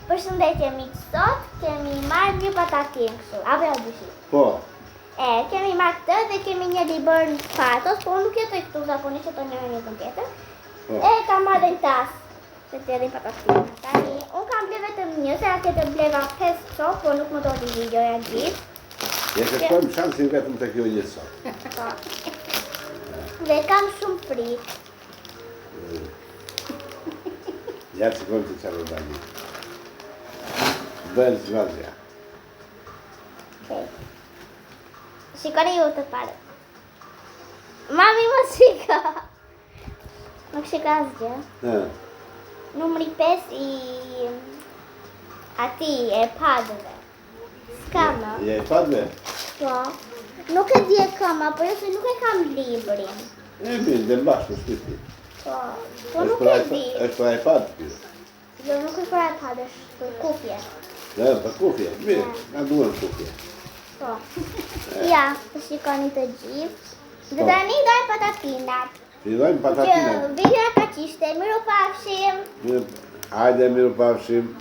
Përshëndetje miq, sot kemi marrë një patatinë kështu, apo jo gjyshi? Po. E, kemi marrë këtë dhe kemi një libër në Patos, po unë nuk jetoj këtu zakonisht jetoj në jetën tjetër. Po. E, kam marrë dhe një tas, se të edhe patatinë. Tani, unë kam ble vetëm një, se atë të bleva 5 copë, po nuk më doli videoja gjithë. Ja kërkojmë shansin vetëm të kjo një sot. Po. Dhe kam shumë frikë. Ja të shikojmë se çfarë do dalë. Bëhet zbrazja. Okej. Shikoni ju të parë. Mami më shiko. Nuk shiko asgjë. Ë. Numri 5 i atij iPad-ëve. S'ka më. I iPad-ëve? Po. Nuk e di e kam, apo jo se nuk e kam librin. E mirë, dhe mbash në shtëpi. Po. Po nuk e di. Është për iPad ky. Jo, nuk është për iPad, është për kufje. Dhe, për kufje, mirë, na duhen kufje. Po. Ja, të shikoni të gjithë. Dhe Po. tani dojmë patatinat. Fillojmë Që patatinat. videoja kaq ishte, mirupafshim. Mirë, hajde mirupafshim.